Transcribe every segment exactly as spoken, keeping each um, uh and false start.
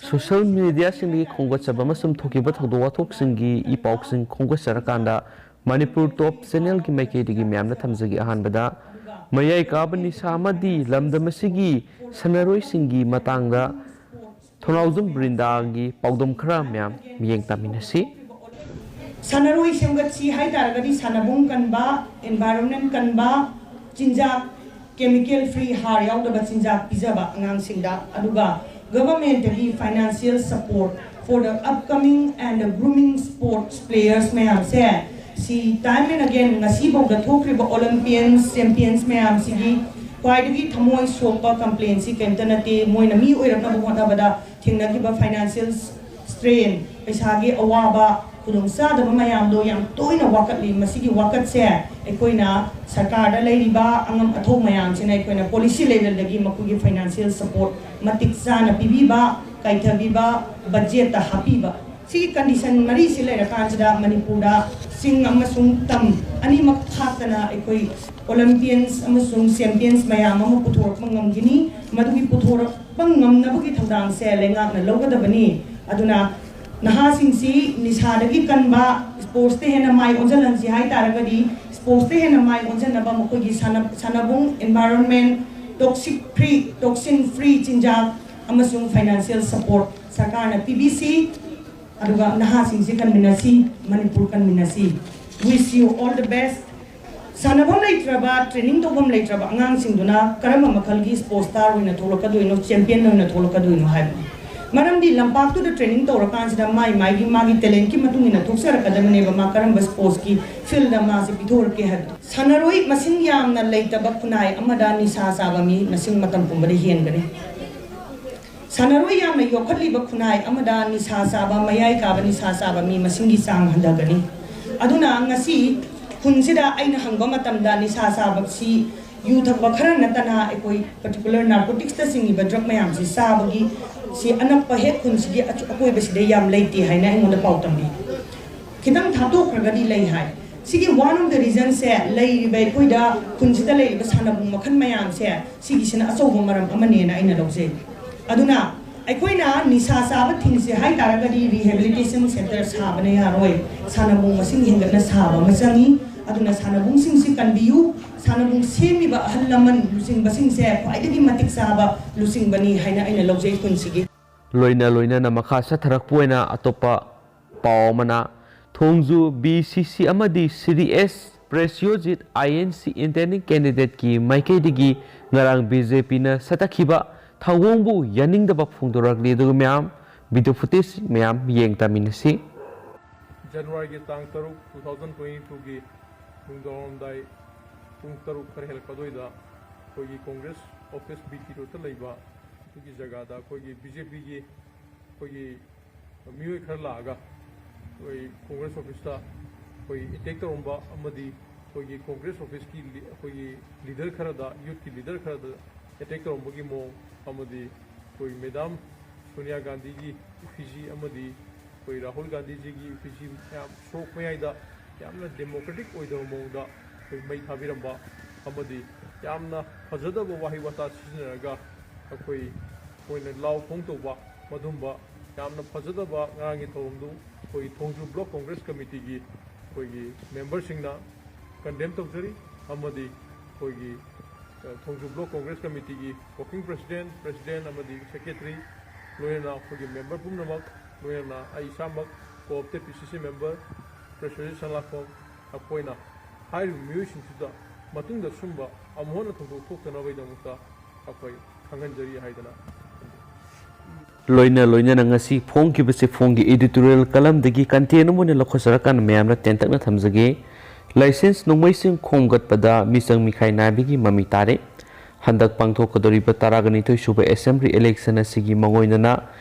Social ꯃꯤꯗꯤꯌꯥꯁꯤꯡꯗꯒꯤ ꯈꯣꯝꯒꯠꯆꯕ ꯑꯃꯁꯨꯡ ꯊꯣꯛꯈꯤꯕ ꯊꯧꯗꯣꯛ ꯋꯥꯊꯣꯛꯁꯤꯡꯒꯤ ꯏ ꯄꯥꯎꯁꯤꯡ ꯈꯣꯝꯒꯠꯆꯔꯀꯥꯟꯗ ꯃꯅꯤꯄꯨꯔ ꯇꯣꯞ ꯆꯦꯅꯦꯜꯒꯤ ꯃꯥꯏꯀꯩꯗꯒꯤ ꯃꯌꯥꯝꯅ ꯊꯝꯖꯒꯦ꯫ ꯑꯍꯥꯟꯕꯗ ꯃꯌꯥꯏ ꯀꯥꯕ ꯅꯤꯁꯥ ꯑꯃꯗꯤ ꯂꯝꯗꯝ ꯑꯁꯤꯒꯤ ꯁꯥꯟꯅꯔꯣꯏꯁꯤꯡꯒꯤ ꯃꯇꯥꯡꯗ ꯊꯣꯡꯅꯥꯎꯖꯝ ꯕ꯭ꯔꯤꯟꯗꯥꯒꯤ ꯄꯥꯎꯗꯝ ꯈꯔ ꯃꯌꯥꯝ ꯃꯤꯠꯌꯦꯡ ꯇꯥꯃꯤꯟꯅꯁꯤ꯫ ꯁꯥꯟꯅꯔꯣꯏ ꯁꯦꯝꯒꯠꯁꯤ ꯍꯥꯏ ꯇꯥꯔꯒꯗꯤ ꯁꯥꯟꯅꯕꯨꯡ ꯀꯟꯕ, environment ꯀꯟꯕ, ꯆꯤꯟꯖꯥꯛ chemical free, ꯍꯥꯔ ꯌꯥꯎꯗꯕ ꯆꯤꯟꯖꯥꯛ ꯄꯤꯖꯕ ꯑꯉꯥꯡꯁꯤꯡꯗ, ꯑꯗꯨꯒ governmentꯇꯒꯤ financial support for the upcoming and the grooming sports players ꯃꯌꯥꯝꯁꯦ, ꯁꯤ time and again ꯉꯁꯤꯐꯥꯎꯗ ꯊꯣꯛꯈ꯭ꯔꯤꯕ Olympians, champions ꯃꯌꯥꯝꯁꯤꯒꯤ ꯈ꯭ꯋꯥꯏꯗꯒꯤ ꯊꯃꯣꯏ ꯁꯣꯛꯄ complaintꯁꯤ ꯀꯔꯤꯝꯇ ꯅꯠꯇꯦ꯫ ꯃꯣꯏꯅ ꯃꯤ ꯑꯣꯏꯔꯛꯅꯕ ꯍꯣꯠꯅꯕꯗ ꯊꯦꯡꯅꯈꯤꯕ financial strain, ꯄꯩꯁꯥꯒꯤ ꯑꯋꯥꯕ, ꯈꯨꯗꯣꯡꯆꯥꯗꯕ ꯃꯌꯥꯝꯗꯣ ꯌꯥꯝ ꯇꯣꯏꯅ ꯋꯥꯀꯠꯂꯤ꯫ ꯃꯁꯤꯒꯤ ꯋꯥꯀꯠꯁꯦ ꯑꯩꯈꯣꯏꯅ ꯁꯔꯀꯥꯔꯗ ꯂꯩꯔꯤꯕ ꯑꯉꯝ ꯑꯊꯧ ꯃꯌꯥꯝꯁꯤꯅ ꯑꯩꯈꯣꯏꯅ policy levelꯗꯒꯤ ꯃꯈꯣꯏꯒꯤ financial support ꯃꯇꯤꯛ ꯆꯥꯅ ꯄꯤꯕꯤꯕ, ꯀꯥꯏꯊꯕꯤꯕ, budgetꯇ ꯍꯥꯞꯄꯤꯕ, ꯁꯤꯒꯤ condition ꯃꯔꯤꯁꯤ ꯂꯩꯔꯀꯥꯟꯁꯤꯗ ꯃꯅꯤꯄꯨꯔꯗ ꯆꯤꯡ ꯑꯃꯁꯨꯡ ꯇꯝ ꯑꯅꯤꯃꯛ ꯈꯥꯛꯇꯅ ꯑꯩꯈꯣꯏ Olympians ꯑꯃꯁꯨꯡ champions ꯃꯌꯥꯝ ꯑꯃ ꯄꯨꯊꯣꯔꯛꯄ ꯉꯝꯈꯤꯅꯤ꯫ ꯃꯗꯨꯒꯤ ꯄꯨꯊꯣꯔꯛꯄ ꯉꯝꯅꯕꯒꯤ ꯊꯧꯗꯥꯡꯁꯦ ꯂꯩꯉꯥꯛꯅ ꯂꯧꯒꯗꯕꯅꯤ꯫ ꯑꯗꯨꯅ ꯅꯍꯥꯁꯤꯡꯁꯤ ꯅꯤꯁꯥꯗꯒꯤ ꯀꯟꯕ, sportsꯇ ꯍꯦꯟꯅ ꯃꯥꯏ ꯑꯣꯟꯁꯤꯜꯍꯟꯁꯤ ꯍꯥꯏ ꯇꯥꯔꯒꯗꯤ, sportsꯇ ꯍꯦꯟꯅ ꯃꯥꯏ ꯑꯣꯟꯁꯤꯟꯅꯕ ꯃꯈꯣꯏꯒꯤ ꯁꯥꯟꯅ-, ꯁꯥꯟꯅꯕꯨꯡ, environment, toxic free, toxin free ꯆꯤꯟꯖꯥꯛ ꯑꯃꯁꯨꯡ financial support ꯁꯔꯀꯥꯔꯅ ꯄꯤꯕꯤꯁꯤ꯫ ꯑꯗꯨꯒ ꯅꯍꯥꯁꯤꯡꯁꯤ ꯀꯟꯃꯤꯟꯅꯁꯤ, Manipur ꯀꯟꯃꯤꯟꯅꯁꯤ꯫ Wish you all the best꯫ ꯁꯥꯟꯅꯐꯝ ꯂꯩꯇ꯭ꯔꯕ, training ꯇꯧꯐꯝ ꯂꯩꯇ꯭ꯔꯕ ꯑꯉꯥꯡꯁꯤꯡꯗꯨꯅ ꯀꯔꯝꯕ ꯃꯈꯜꯒꯤ sports star ꯑꯣꯏꯅ ꯊꯣꯛꯂꯛꯀꯗꯣꯏꯅꯣ, champion ꯑꯣꯏꯅ ꯊꯣꯛꯂꯛꯀꯗꯣꯏꯅꯣ ꯍꯥꯏꯕꯅꯤ꯫ ꯃꯔꯝꯗꯤ ꯂꯝꯄꯥꯛꯇꯨꯗ training ꯇꯧꯔꯀꯥꯟꯁꯤꯗ ꯃꯥꯏ ꯃꯥꯏꯒꯤ ꯃꯥꯒꯤ talentꯀꯤ ꯃꯇꯨꯡ ꯏꯟꯅ ꯊꯣꯛꯆꯔꯛꯀꯗꯕꯅꯦꯕ, ꯃꯥ ꯀꯔꯝꯕ sportsꯀꯤ fieldꯇ ꯃꯥꯁꯦ ꯄꯤꯊꯣꯔꯛꯀꯦ ꯍꯥꯏꯕꯗꯣ꯫ ꯁꯥꯟꯅꯔꯣꯏ ꯃꯁꯤꯡ ꯌꯥꯝꯅ ꯂꯩꯇꯕ ꯈꯨꯟꯅꯥꯏ ꯑꯃꯗ ꯅꯤꯁꯥ ꯆꯥꯕ ꯃꯤ ꯃꯁꯤꯡ ꯃꯇꯝ ꯄꯨꯝꯕꯗ ꯍꯦꯟꯒꯅꯤ꯫ ꯁꯥꯟꯅꯔꯣꯏ ꯌꯥꯝꯅ ꯌꯣꯛꯈꯠꯂꯤꯕ ꯈꯨꯟꯅꯥꯏ ꯑꯃꯗ ꯅꯤꯁꯥ ꯆꯥꯕ, ꯃꯌꯥꯏ ꯀꯥꯕ ꯅꯤꯁꯥ ꯆꯥꯕ ꯃꯤ ꯃꯁꯤꯡꯒꯤ ꯆꯥꯡ ꯍꯟꯊꯒꯅꯤ꯫ ꯑꯗꯨꯅ ꯉꯁꯤ ꯈꯨꯟꯁꯤꯗ ꯑꯩꯅ ꯍꯪꯕ ꯃꯇꯝꯗ ꯅꯤꯁꯥ ꯆꯥꯕꯁꯤ ꯌꯨ ꯊꯛꯄ ꯈꯔ ꯅꯠꯇꯅ ꯑꯩꯈꯣꯏ particular narcoticsꯇ ꯆꯤꯡꯉꯤꯕ drug ꯃꯌꯥꯝꯁꯤ ꯆꯥꯕꯒꯤ ꯁꯤ ꯑꯅꯛꯄ ꯍꯦꯛ ꯈꯨꯟꯁꯤꯒꯤ ꯑꯆ-, ꯑꯀꯣꯏꯕꯁꯤꯗ ꯌꯥꯝ ꯂꯩꯇꯦ ꯍꯥꯏꯅ ꯑꯩꯉꯣꯟꯗ ꯄꯥꯎ ꯇꯝꯕꯤ꯫ ꯈꯤꯇꯪ ꯊꯥꯞꯇꯣꯛꯈ꯭ꯔꯒꯗꯤ ꯂꯩ ꯍꯥꯏ꯫ ꯁꯤꯒꯤ one of the reasonsꯁꯦ ꯂꯩꯔꯤꯕ ꯑꯩꯈꯣꯏꯗ ꯈꯨꯟꯁꯤꯗ ꯂꯩꯔꯤꯕ ꯁꯥꯟꯅꯕꯨꯡ ꯃꯈꯜ ꯃꯌꯥꯝꯁꯦ ꯁꯤꯒꯤꯁꯤꯅ ꯑꯆꯧꯕ ꯃꯔꯝ ꯑꯃꯅꯦꯅ ꯑꯩꯅ ꯂꯧꯖꯩ꯫ ꯑꯗꯨꯅ ꯑꯩꯈꯣꯏꯅ ꯅꯤꯁꯥ ꯆꯥꯕ ꯊꯤꯡꯁꯦ ꯍꯥꯏ ꯇꯥꯔꯒꯗꯤ rehabilitation centre ꯁꯥꯕꯅ ꯌꯥꯔꯣꯏ꯫ ꯁꯥꯟꯅꯕꯨꯡ ꯃꯁꯤꯡ ꯍꯦꯟꯒꯠꯅ ꯁꯥꯕ ꯑꯃ ꯆꯪꯏ꯫ ꯑꯗꯨꯅ ꯁꯥꯟꯅꯕꯨꯡꯁꯤꯡꯁꯤ ꯀꯟꯕꯤꯌꯨ꯫ ꯁꯥꯟꯅꯕꯨꯡ ꯁꯦꯝꯃꯤꯕ ꯑꯍꯜ ꯂꯃꯟ ꯂꯨꯆꯤꯡꯕꯁꯤꯡꯁꯦ ꯈ꯭ꯋꯥꯏꯗꯒꯤ ꯃꯇꯤꯛ ꯆꯥꯕ ꯂꯨꯆꯤꯡꯕꯅꯤ ꯍꯥꯏꯅ ꯑꯩꯅ ꯂꯧꯖꯩ ꯈꯨꯟꯁꯤꯒꯤ꯫ ꯂꯣꯏꯅ ꯂꯣꯏꯅꯅ ꯃꯈꯥ ꯆꯠꯊꯔꯛꯄ ꯑꯣꯏꯅ ꯑꯇꯣꯞꯄ ꯄꯥꯎ ꯑꯃꯅ, ꯊꯣꯡꯖꯨ B C C ꯑꯃꯗꯤ ꯁꯤꯔꯤ ꯑꯦꯁ ꯄ꯭ꯔꯦꯁꯤꯌꯣꯖꯤꯠ I N C intending candidateꯀꯤ ꯃꯥꯏꯀꯩꯗꯒꯤ ꯉꯔꯥꯡ B J Pꯅ ꯁꯠꯇꯈꯤꯕ ꯊꯧꯑꯣꯡꯕꯨ ꯌꯥꯅꯤꯡꯗꯕ ꯐꯣꯡꯗꯣꯔꯛꯂꯤ꯫ ꯑꯗꯨꯒ ꯃꯌꯥꯝ video footage ꯃꯌꯥꯝ ꯌꯦꯡ ꯇꯥꯃꯤꯟꯅꯁꯤ꯫ ꯖꯅꯋꯥꯔꯤꯒꯤ ꯇꯥꯡ ꯇꯔꯨꯛ, two thousand twenty twoꯒꯤ ꯅꯨꯡꯗꯥꯡꯋꯥꯏꯔꯝꯗꯥꯏ ꯄꯨꯡ ꯇꯔꯨꯛ ꯈꯔ ꯍꯦꯜꯂꯛꯄ ꯑꯗꯨꯋꯥꯏꯗ ꯑꯩꯈꯣꯏꯒꯤ Congress office B T roadꯇ ꯂꯩꯕ ꯑꯗꯨꯒꯤ ꯖꯒꯥꯗ ꯑꯩꯈꯣꯏꯒꯤ B J Pꯒꯤ ꯑꯩꯈꯣꯏꯒꯤ ꯃꯤꯑꯣꯏ ꯈꯔ ꯂꯥꯛꯑꯒ ꯑꯩꯈꯣꯏ Congress officeꯇ ꯑꯩꯈꯣꯏ attack ꯇꯧꯔꯝꯕ ꯑꯃꯗꯤ ꯑꯩꯈꯣꯏꯒꯤ Congress officeꯀꯤ ꯂꯤ-, ꯑꯩꯈꯣꯏꯒꯤ leader ꯈꯔꯗ, youthꯀꯤ leader ꯈꯔꯗ attack ꯇꯧꯔꯝꯕꯒꯤ ꯃꯑꯣꯡ ꯑꯃꯗꯤ ꯑꯩꯈꯣꯏ Madam ꯁꯣꯅꯤꯌꯥ ꯒꯥꯟꯙꯤꯒꯤ effigy ꯑꯃꯗꯤ ꯑꯩꯈꯣꯏ ꯔꯥꯍꯨꯜ ꯒꯥꯟꯙꯤꯖꯤꯒꯤ effigy ꯃꯌꯥꯝ ꯁꯣꯔꯣꯛ ꯃꯌꯥꯏꯗ ꯌꯥꯝꯅ democratic ꯑꯣꯏꯗꯕ ꯃꯑꯣꯡꯗ ꯑꯩꯈꯣꯏ ꯃꯩ ꯊꯥꯕꯤꯔꯝꯕ ꯑꯃꯗꯤ ꯌꯥꯝꯅ ꯐꯖꯗꯕ ꯋꯥꯍꯩ ꯋꯥꯇꯥ ꯁꯤꯖꯤꯟꯅꯔꯒ ꯑꯩꯈꯣꯏ ꯃꯣꯏꯅ ꯂꯥꯎ ꯈꯣꯡ ꯇꯧꯕ, ꯃꯗꯨꯝꯕ ꯌꯥꯝꯅ ꯐꯖꯗꯕ ꯉꯔꯥꯡꯒꯤ ꯊꯧꯔꯝꯗꯨ ꯑꯩꯈꯣꯏ ꯊꯣꯡꯖꯨ Block Congress Committeeꯒꯤ ꯑꯩꯈꯣꯏꯒꯤ memberꯁꯤꯡꯅ condemn ꯇꯧꯖꯔꯤ ꯑꯃꯗꯤ ꯑꯩꯈꯣꯏꯒꯤ, ꯑ, ꯊꯣꯡꯖꯨ Block Congress Committeeꯒꯤ working president, president ꯑꯃꯗꯤ secretary, ꯂꯣꯏꯅꯅ ꯑꯩꯈꯣꯏꯒꯤ member ꯄꯨꯝꯅꯃꯛ, ꯂꯣꯏꯅꯅ ꯑꯩ ꯏꯁꯥꯃꯛ co-opted P C C member, President ꯁꯅꯥꯈꯣꯡ, ꯑꯩꯈꯣꯏꯅ ꯍꯥꯏꯔꯤꯕ ꯃꯤꯑꯣꯏꯁꯤꯡꯁꯤꯗ ꯃꯇꯨꯡꯗ ꯁꯨꯝꯕ ꯑꯃꯨꯛ ꯍꯟꯅ ꯊꯧꯗꯣꯛ ꯊꯣꯛꯇꯅꯕꯒꯤꯗꯃꯛꯇ ꯑꯩꯈꯣꯏ ꯈꯪꯍꯟꯖꯔꯤ ꯍꯥꯏꯗꯅ ꯂꯣꯏꯅ ꯂꯣꯏꯅꯅ ꯉꯁꯤ ꯐꯣꯡꯈꯤꯕ ꯆꯦꯐꯣꯡꯒꯤ editorial columnꯗꯒꯤ content ꯑꯃ ꯑꯣꯏꯅ ꯂꯧꯈꯠꯆꯔꯀꯥꯟꯗ ꯃꯌꯥꯝꯅ ꯇꯦꯟꯇꯛꯅ ꯊꯝꯖꯒꯦ꯫ License ꯅꯣꯡꯃꯩꯁꯤꯡ ꯈꯣꯝꯒꯠꯄꯗ ꯃꯤꯆꯪ ꯃꯤꯈꯥꯏ ꯅꯥꯏꯕꯒꯤ ꯃꯃꯤ ꯇꯥꯔꯦ꯫ ꯍꯟꯗꯛ ꯄꯥꯡꯊꯣꯛꯀꯗꯧꯔꯤꯕ ꯇꯔꯥꯒ ꯅꯤꯊꯣꯏ ꯁꯨꯕ assembly election ꯑꯁꯤꯒꯤ ꯃꯥꯡꯑꯣꯏꯅꯅ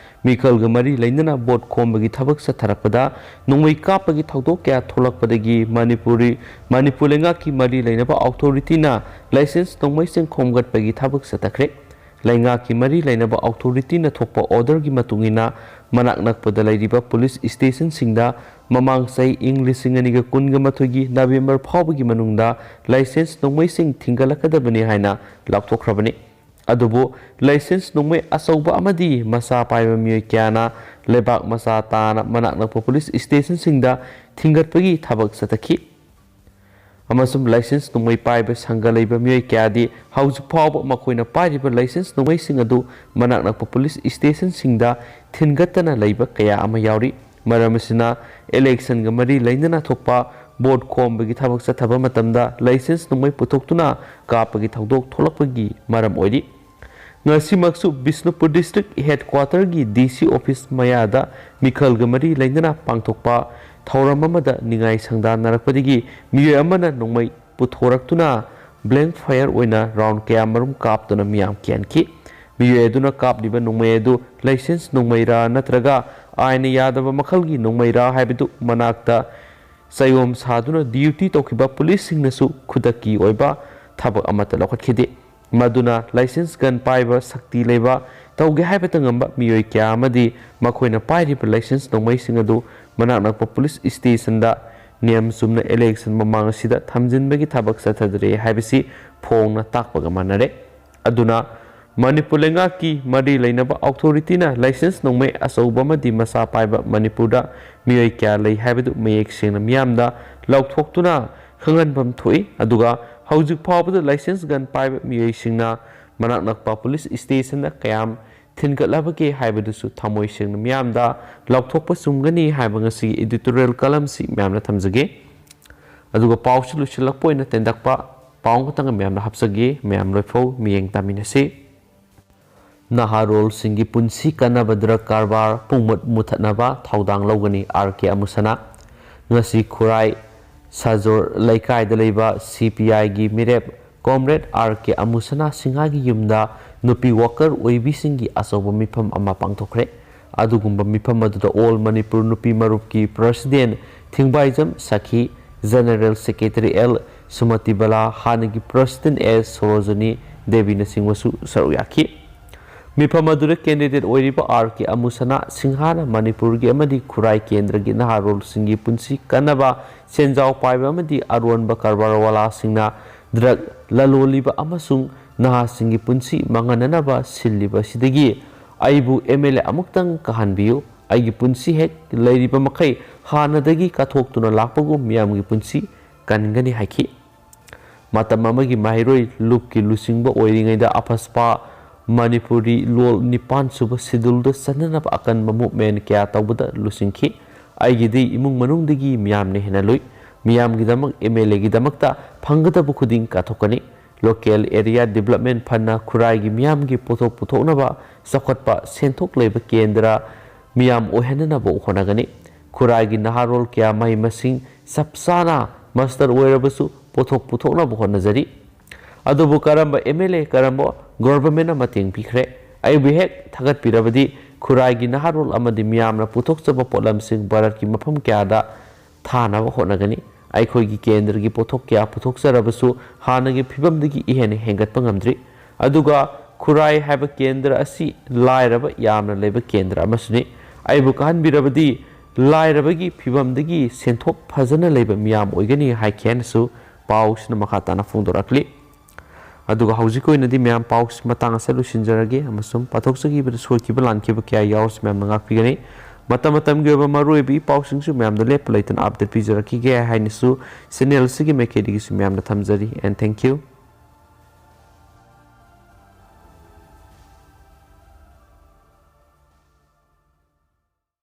ꯃꯤꯈꯜꯒ ꯃꯔꯤ ꯂꯩꯅꯅ vote ꯈꯣꯝꯕꯒꯤ ꯊꯕꯛ ꯆꯠꯊꯔꯛꯄꯗ ꯅꯣꯡꯃꯩ ꯀꯥꯞꯄꯒꯤ ꯊꯧꯗꯣꯛ ꯀꯌꯥ ꯊꯣꯛꯂꯛꯄꯗꯒꯤ ꯃꯅꯤꯄꯨꯔꯤ, ꯃꯅꯤꯄꯨꯔ ꯂꯩꯉꯥꯛꯀꯤ ꯃꯔꯤ ꯂꯩꯅꯕ authorityꯅ license ꯅꯣꯡꯃꯩꯁꯤꯡ ꯈꯣꯝꯒꯠꯄꯒꯤ ꯊꯕꯛ ꯆꯠꯊꯈ꯭ꯔꯦ꯫ ꯂꯩꯉꯥꯛꯀꯤ ꯃꯔꯤ ꯂꯩꯅꯕ authorityꯅ ꯊꯣꯛꯄ orderꯒꯤ ꯃꯇꯨꯡ ꯏꯟꯅ ꯃꯅꯥꯛ ꯅꯛꯄꯗ ꯂꯩꯔꯤꯕ police stationꯁꯤꯡꯗ ꯃꯃꯥꯡ ꯆꯍꯤ ꯏꯪ ꯂꯤꯁꯤꯡ ꯑꯅꯤꯒ ꯀꯨꯟꯒ ꯃꯥꯊꯣꯏꯒꯤ November ꯐꯥꯎꯕꯒꯤ ꯃꯅꯨꯡꯗ license ꯅꯣꯡꯃꯩꯁꯤꯡ ꯊꯤꯡꯒꯠꯂꯛꯀꯗꯕꯅꯤ ꯍꯥꯏꯅ ꯂꯥꯎꯊꯣꯛꯈ꯭ꯔꯕꯅꯤ꯫ ꯑꯗꯨꯕꯨ ꯂꯥꯏꯁꯦꯟꯁ ꯅꯣꯡꯃꯩ ꯑꯆꯧꯕ ꯑꯃꯗꯤ ꯃꯆꯥ ꯄꯥꯏꯕ ꯃꯤꯑꯣꯏ ꯀꯌꯥꯅ ꯂꯩꯕꯥꯛ ꯃꯆꯥ ꯇꯥꯅ ꯃꯅꯥꯛ ꯅꯛꯄ ꯄꯨꯂꯤꯁ ꯁ꯭ꯇꯦꯁꯟꯁꯤꯡꯗ ꯊꯤꯟꯒꯠꯄꯒꯤ ꯊꯕꯛ ꯆꯠꯊꯈꯤ꯫ ꯑꯃꯁꯨꯡ ꯂꯥꯏꯁꯦꯟꯁ ꯅꯣꯡꯃꯩ ꯄꯥꯏꯕ ꯁꯪꯒ ꯂꯩꯕ ꯃꯤꯑꯣꯏ ꯀꯌꯥꯗꯤ ꯍꯧꯖꯤꯛ ꯐꯥꯎꯕ ꯃꯈꯣꯏꯅ ꯄꯥꯏꯔꯤꯕ ꯂꯥꯏꯁꯦꯟꯁ ꯅꯣꯡꯃꯩꯁꯤꯡ ꯑꯗꯨ ꯃꯅꯥꯛ ꯅꯛꯄ ꯄꯨꯂꯤꯁ ꯁ꯭ꯇꯦꯁꯟꯁꯤꯡꯗ ꯊꯤꯟꯒꯠꯇꯅ ꯂꯩꯕ ꯀꯌꯥ ꯑꯃ ꯌꯥꯎꯔꯤ꯫ ꯃꯔꯝ ꯑꯁꯤꯅ ꯏꯂꯦꯛꯁꯟꯒ ꯃꯔꯤ ꯂꯩꯅꯅ ꯊꯣꯛꯄ ꯚꯣꯠ ꯈꯣꯝꯕꯒꯤ ꯊꯕꯛ ꯆꯠꯊꯕ ꯃꯇꯝꯗ ꯂꯥꯏꯁꯦꯟꯁ ꯅꯣꯡꯃꯩ ꯄꯨꯊꯣꯛꯇꯨꯅ ꯀꯥꯞꯄꯒꯤ ꯊꯧꯗꯣꯛ ꯊꯣꯛꯂꯛꯄꯒꯤ ꯃꯔꯝ ꯑꯣꯏꯔꯤ꯫ ꯉꯁꯤꯃꯛꯁꯨ ꯕꯤꯁꯅꯨꯄꯨꯔ ꯗꯤꯁꯇ꯭ꯔꯤꯛ ꯍꯦꯗꯀ꯭ꯋꯥꯇꯔꯒꯤ ꯗꯤ ꯁꯤ ꯑꯣꯐꯤꯁ ꯃꯌꯥꯗ ꯃꯤꯈꯜꯒ ꯃꯔꯤ ꯂꯩꯅꯅ ꯄꯥꯡꯊꯣꯛꯄ ꯊꯧꯔꯝ ꯑꯃꯗ ꯅꯤꯡꯉꯥꯏ ꯁꯪꯗꯥꯟꯅꯔꯛꯄꯗꯒꯤ ꯃꯤꯑꯣꯏ ꯑꯃꯅ ꯅꯣꯡꯃꯩ ꯄꯨꯊꯣꯔꯛꯇꯨꯅ ꯕ꯭ꯂꯦꯡ ꯐꯥꯌꯔ ꯑꯣꯏꯅ ꯔꯥꯎꯟ ꯀꯌꯥꯃꯔꯨꯝ ꯀꯥꯞꯇꯨꯅ ꯃꯤꯌꯥꯝ ꯀꯤꯍꯟꯈꯤ꯫ ꯃꯤꯑꯣꯏ ꯑꯗꯨꯅ ꯀꯥꯞꯂꯤꯕ ꯅꯣꯡꯃꯩ ꯑꯗꯨ ꯂꯥꯏꯁꯦꯟꯁ ꯅꯣꯡꯃꯩꯔꯥ ꯅꯠꯇ꯭ꯔꯒ ꯑꯥꯏꯟꯅ ꯌꯥꯗꯕ ꯃꯈꯜꯒꯤ ꯅꯣꯡꯃꯩꯔꯥ ꯍꯥꯏꯕꯗꯨ ꯃꯅꯥꯛꯇ ꯆꯌꯣꯝ ꯁꯥꯗꯨꯅ ꯗ꯭ꯌꯨꯇꯤ ꯇꯧꯈꯤꯕ ꯄꯨꯂꯤꯁꯁꯤꯡꯅꯁꯨ ꯈꯨꯗꯛꯀꯤ ꯑꯣꯏꯕ ꯊꯕꯛ ꯑꯃꯠꯇ ꯂꯧꯈꯠꯈꯤꯗꯦ꯫ ꯃꯗꯨꯅ ꯂꯥꯏꯁꯦꯟꯁ ꯒꯟ ꯄꯥꯏꯕ ꯁꯛꯇꯤ ꯂꯩꯕ ꯇꯧꯒꯦ ꯍꯥꯏꯕꯇ ꯉꯝꯕ ꯃꯤꯑꯣꯏ ꯀꯌꯥ ꯑꯃꯗꯤ ꯃꯈꯣꯏꯅ ꯄꯥꯏꯔꯤꯕ ꯂꯥꯏꯁꯦꯟꯁ ꯅꯣꯡꯃꯩꯁꯤꯡ ꯑꯗꯨ ꯃꯅꯥꯛ ꯅꯛꯄ ꯄꯨꯂꯤꯁ ꯁ꯭ꯇꯦꯁꯟꯗ ꯅꯤꯌꯝ ꯆꯨꯝꯅ ꯏꯂꯦꯛꯁꯟ ꯃꯃꯥꯡ ꯑꯁꯤꯗ ꯊꯝꯖꯤꯟꯕꯒꯤ ꯊꯕꯛ ꯆꯠꯊꯗ꯭ꯔꯦ ꯍꯥꯏꯕꯁꯤ ꯐꯣꯡꯅ ꯇꯥꯛꯄꯒ ꯃꯥꯟꯅꯔꯦ꯫ ꯑꯗꯨꯅ ꯃꯅꯤꯄꯨꯔ ꯂꯩꯉꯥꯛꯀꯤ ꯃꯔꯤ ꯂꯩꯅꯕ ꯑꯣꯊꯣꯔꯤꯇꯤꯅ ꯂꯥꯏꯁꯦꯟꯁ ꯅꯣꯡꯃꯩ ꯑꯆꯧꯕ ꯑꯃꯗꯤ ꯃꯆꯥ ꯄꯥꯏꯕ ꯃꯅꯤꯄꯨꯔꯗ ꯃꯤꯑꯣꯏ ꯀꯌꯥ ꯂꯩ ꯍꯥꯏꯕꯗꯨ ꯃꯌꯦꯛ ꯁꯦꯡꯅ ꯃꯤꯌꯥꯝꯗ ꯂꯥꯎꯊꯣꯛꯇꯨꯅ ꯈꯪꯍꯟꯐꯝ ꯊꯣꯛꯏ꯫ ꯑꯗꯨꯒ ꯍꯧꯖꯤꯛ ꯐꯥꯎꯕꯗ ꯂꯥꯏꯁꯦꯟꯁ ꯒꯟ ꯄꯥꯏꯕ ꯃꯤꯑꯣꯏꯁꯤꯡꯅ ꯃꯅꯥꯛ ꯅꯛꯄ ꯄꯨꯂꯤꯁ ꯁ꯭ꯇꯦꯁꯟꯗ ꯀꯌꯥꯝ ꯊꯤꯟꯒꯠꯂꯕꯒꯦ ꯍꯥꯏꯕꯗꯨꯁꯨ ꯊꯃꯣꯏ ꯁꯦꯡꯅ ꯃꯤꯌꯥꯝꯗ ꯂꯥꯎꯊꯣꯛꯄ ꯆꯨꯝꯒꯅꯤ ꯍꯥꯏꯕ ꯉꯁꯤꯒꯤ editorial column ꯁꯤ ꯃꯌꯥꯝꯅ ꯊꯝꯖꯒꯦ꯫ ꯑꯗꯨꯒ ꯄꯥꯎꯁꯤ ꯂꯣꯏꯁꯤꯜꯂꯛꯄ ꯑꯣꯏꯅ ꯇꯦꯟꯇꯛꯄ ꯄꯥꯎ ꯑꯃꯈꯛꯇꯪ ꯃꯌꯥꯝꯗ ꯍꯥꯞꯆꯒꯦ, ꯃꯌꯥꯝ ꯂꯣꯏꯐꯧ ꯃꯤꯠꯌꯦꯡ ꯇꯥꯃꯤꯟꯅꯁꯤ꯫ ꯅꯍꯥꯔꯣꯜꯁꯤꯡꯒꯤ ꯄꯨꯟꯁꯤ ꯀꯟꯅꯕ ꯗ꯭ꯔꯒ ꯀꯔꯕꯥꯔ ꯄꯨꯡꯃꯨꯠ ꯃꯨꯊꯠꯅꯕ ꯊꯧꯗꯥꯡ ꯂꯧꯒꯅꯤ, ꯑꯥꯔ ꯀꯦ ꯑꯃꯨꯁꯅꯥ꯫ ꯉꯁꯤ ꯈꯨꯔꯥꯏ ꯁꯥꯖꯣꯔ ꯂꯩꯀꯥꯏꯗ ꯂꯩꯕ ꯁꯤ ꯄꯤ ꯑꯥꯏꯒꯤ ꯃꯤꯔꯦꯞ ꯀꯣꯝꯔꯦꯗ ꯑꯥꯔ ꯀꯦ ꯑꯃꯨꯁꯅꯥ ꯁꯤꯡꯍꯥꯒꯤ ꯌꯨꯝꯗ ꯅꯨꯄꯤ ꯋꯥꯀꯔ ꯑꯣꯏꯕꯤꯁꯤꯡꯒꯤ ꯑꯆꯧꯕ ꯃꯤꯐꯝ ꯑꯃ ꯄꯥꯡꯊꯣꯛꯈ꯭ꯔꯦ꯫ ꯑꯗꯨꯒꯨꯝꯕ ꯃꯤꯐꯝ ꯑꯗꯨꯗ ꯑꯣꯜ ꯃꯅꯤꯄꯨꯔ ꯅꯨꯄꯤ ꯃꯔꯨꯞꯀꯤ ꯄ꯭ꯔꯁꯤꯗꯦꯟ ꯊꯤꯡꯕꯥꯏꯖꯝ ꯁꯈꯤ, ꯖꯦꯅꯦꯔꯦꯜ ꯁꯦꯀ꯭ꯔꯦꯇꯔꯤ ꯑꯦꯜ ꯁꯨꯃꯇꯤꯕꯂꯥ, ꯍꯥꯟꯅꯒꯤ ꯄ꯭ꯔꯁꯤꯗꯦꯟ ꯑꯦꯁ ꯁꯣꯔꯣꯖꯅꯤ ꯗꯦꯕꯤꯅꯆꯤꯡꯕꯁꯨ ꯁꯔꯨꯛ ꯌꯥꯈꯤ꯫ ꯃꯤꯐꯝ ꯑꯗꯨꯗ ꯀꯦꯟꯗꯤꯗꯦꯠ ꯑꯣꯏꯔꯤꯕ ꯑꯥꯔ ꯀꯦ ꯑꯃꯨꯁꯅꯥ ꯁꯤꯡꯍꯥꯅ ꯃꯅꯤꯄꯨꯔꯒꯤ ꯑꯃꯗꯤ ꯈꯨꯔꯥꯏ ꯀꯦꯟꯗ꯭ꯔꯒꯤ ꯅꯍꯥꯔꯣꯜꯁꯤꯡꯒꯤ ꯄꯨꯟꯁꯤ ꯀꯟꯅꯕ ꯁꯦꯟꯖꯥꯎ ꯄꯥꯏꯕ ꯑꯃꯗꯤ ꯑꯔꯣꯟꯕ ꯀꯔꯕꯥꯔꯋꯥꯂꯥꯁꯤꯡꯅ ꯗ꯭ꯔꯒ ꯂꯂꯣꯜꯂꯤꯕ ꯑꯃꯁꯨꯡ ꯅꯍꯥꯁꯤꯡꯒꯤ ꯄꯨꯟꯁꯤ ꯃꯥꯡꯍꯟꯅꯅꯕ ꯁꯤꯜꯂꯤꯕ ꯑꯁꯤꯗꯒꯤ ꯑꯩꯕꯨ ꯑꯦꯝ ꯑꯦꯜ ꯑꯦ ꯑꯃꯨꯛꯇꯪ ꯀꯥꯍꯟꯕꯤꯌꯨ꯫ ꯑꯩꯒꯤ ꯄꯨꯟꯁꯤ ꯍꯦꯛ ꯂꯩꯔꯤꯕ ꯃꯈꯩ ꯍꯥꯟꯅꯗꯒꯤ ꯀꯠꯊꯣꯛꯇꯨꯅ ꯂꯥꯛꯄꯒꯨꯝ ꯃꯤꯌꯥꯝꯒꯤ ꯄꯨꯟꯁꯤ ꯀꯟꯒꯅꯤ ꯍꯥꯏꯈꯤ꯫ ꯃꯇꯝ ꯑꯃꯒꯤ ꯃꯍꯩꯔꯣꯏ ꯂꯨꯞꯀꯤ ꯂꯨꯆꯤꯡꯕ ꯑꯣꯏꯔꯤꯉꯩꯗ ꯑꯐꯁꯄꯥ ꯃꯅꯤꯄꯨꯔꯤ ꯂꯣꯜ ꯅꯤꯄꯥꯟ ꯁꯨꯕ ꯁꯤꯗꯨꯜꯗ ꯆꯟꯅꯅꯕ ꯑꯀꯟꯕ ꯃꯨꯞꯃꯦꯟ ꯀꯌꯥ ꯇꯧꯕꯗ ꯂꯨꯆꯤꯡꯈꯤ꯫ ꯑꯩꯒꯤꯗꯤ ꯏꯃꯨꯡ ꯃꯅꯨꯡꯗꯒꯤ ꯃꯤꯌꯥꯝꯅ ꯍꯦꯟꯅ ꯂꯨꯏ꯫ ꯃꯤꯌꯥꯝꯒꯤꯗꯃꯛ ꯑꯦꯝ ꯑꯦꯜ ꯑꯦꯒꯤꯗꯃꯛꯇ ꯐꯪꯒꯗꯕ ꯈꯨꯗꯤꯡ ꯀꯠꯊꯣꯛꯀꯅꯤ꯫ ꯂꯣꯀꯦꯜ ꯑꯦꯔꯤꯌꯥ ꯗꯤꯕꯂꯞꯃꯦꯟ ꯐꯟꯅ ꯈꯨꯔꯥꯏꯒꯤ ꯃꯤꯌꯥꯝꯒꯤ ꯄꯣꯠꯊꯣꯛ ꯄꯨꯊꯣꯛꯅꯕ ꯆꯥꯎꯈꯠꯄ ꯁꯦꯟꯊꯣꯛ ꯂꯩꯕ ꯀꯦꯟꯗ꯭ꯔ ꯃꯤꯌꯥꯝ ꯑꯣꯏꯍꯟꯅꯅꯕ ꯍꯣꯠꯅꯒꯅꯤ꯫ ꯈꯨꯔꯥꯏꯒꯤ ꯅꯍꯥꯔꯣꯜ ꯀꯌꯥ ꯃꯍꯩ ꯃꯁꯤꯡ ꯆꯞ ꯆꯥꯅ ꯃꯥꯁꯇꯔ ꯑꯣꯏꯔꯕꯁꯨ ꯄꯣꯠꯊꯣꯛ ꯄꯨꯊꯣꯛꯅꯕ ꯍꯣꯠꯅꯖꯔꯤ꯫ ꯑꯗꯨꯕꯨ ꯀꯔꯝꯕ ꯑꯦꯝ ꯑꯦꯜ ꯑꯦ, ꯀꯔꯝꯕ ꯒꯣꯚꯔꯟꯃꯦꯟꯠꯅ ꯃꯇꯦꯡ ꯄꯤꯈ꯭ꯔꯦ? ꯑꯩꯕꯨ ꯍꯦꯛ ꯊꯥꯒꯠꯄꯤꯔꯕꯗꯤ ꯈꯨꯔꯥꯏꯒꯤ ꯅꯍꯥꯔꯣꯜ ꯑꯃꯗꯤ ꯃꯤꯌꯥꯝꯅ ꯄꯨꯊꯣꯛꯆꯕ ꯄꯣꯠꯂꯝꯁꯤꯡ ꯚꯥꯔꯠꯀꯤ ꯃꯐꯝ ꯀꯌꯥꯗ ꯊꯥꯅꯕ ꯍꯣꯠꯅꯒꯅꯤ꯫ ꯑꯩꯈꯣꯏꯒꯤ ꯀꯦꯟꯗ꯭ꯔꯒꯤ ꯄꯣꯠꯊꯣꯛ ꯀꯌꯥ ꯄꯨꯊꯣꯛꯆꯔꯕꯁꯨ ꯍꯥꯟꯅꯒꯤ ꯐꯤꯕꯝꯗꯒꯤ ꯏꯍꯦꯟꯅ ꯍꯦꯟꯒꯠꯄ ꯉꯝꯗ꯭ꯔꯤ꯫ ꯑꯗꯨꯒ ꯈꯨꯔꯥꯏ ꯍꯥꯏꯕ ꯀꯦꯟꯗ꯭ꯔ ꯑꯁꯤ ꯂꯥꯏꯔꯕ ꯌꯥꯝꯅ ꯂꯩꯕ ꯀꯦꯟꯗ꯭ꯔ ꯑꯃꯁꯨꯅꯤ꯫ ꯑꯩꯕꯨ ꯀꯥꯍꯟꯕꯤꯔꯕꯗꯤ ꯂꯥꯏꯔꯕꯒꯤ ꯐꯤꯕꯝꯗꯒꯤ ꯁꯦꯟꯊꯣꯛ ꯐꯖꯅ ꯂꯩꯕ ꯃꯤꯌꯥꯝ ꯑꯣꯏꯒꯅꯤ ꯍꯥꯏꯈꯤ ꯍꯥꯏꯅꯁꯨ ꯄꯥꯎꯁꯤꯅ ꯃꯈꯥ ꯇꯥꯅ ꯐꯣꯡꯗꯣꯔꯛꯂꯤ꯫ ꯑꯗꯨꯒ ꯍꯧꯖꯤꯛꯀꯤ ꯑꯣꯏꯅꯗꯤ ꯃꯌꯥꯝ ꯄꯥꯎꯁꯤ ꯃꯇꯥꯡ ꯑꯁꯤꯗ ꯂꯣꯏꯁꯤꯟꯖꯔꯒꯦ, ꯑꯃꯁꯨꯡ ꯄꯥꯊꯣꯛꯆꯈꯤꯕꯗ ꯁꯣꯏꯈꯤꯕ ꯂꯥꯟꯈꯤꯕ ꯀꯌꯥ ꯌꯥꯎꯔꯁꯨ ꯃꯌꯥꯝꯅ ꯉꯥꯛꯄꯤꯒꯅꯤ꯫ ꯃꯇꯝ ꯃꯇꯝꯒꯤ ꯑꯣꯏꯕ ꯃꯔꯨꯑꯣꯏꯕ ꯏ ꯄꯥꯎꯁꯤꯡꯁꯨ ꯃꯌꯥꯝꯗ ꯂꯦꯞꯄ ꯂꯩꯇꯅ ꯑꯞꯗꯦꯠ ꯄꯤꯖꯔꯛꯈꯤꯒꯦ ꯍꯥꯏꯅꯁꯨ ꯆꯦꯅꯦꯜ ꯑꯁꯤꯒꯤ ꯃꯥꯏꯀꯩꯗꯒꯤꯁꯨ ꯃꯌꯥꯝꯗ ꯊꯝꯖꯔꯤ꯫ And thank you꯫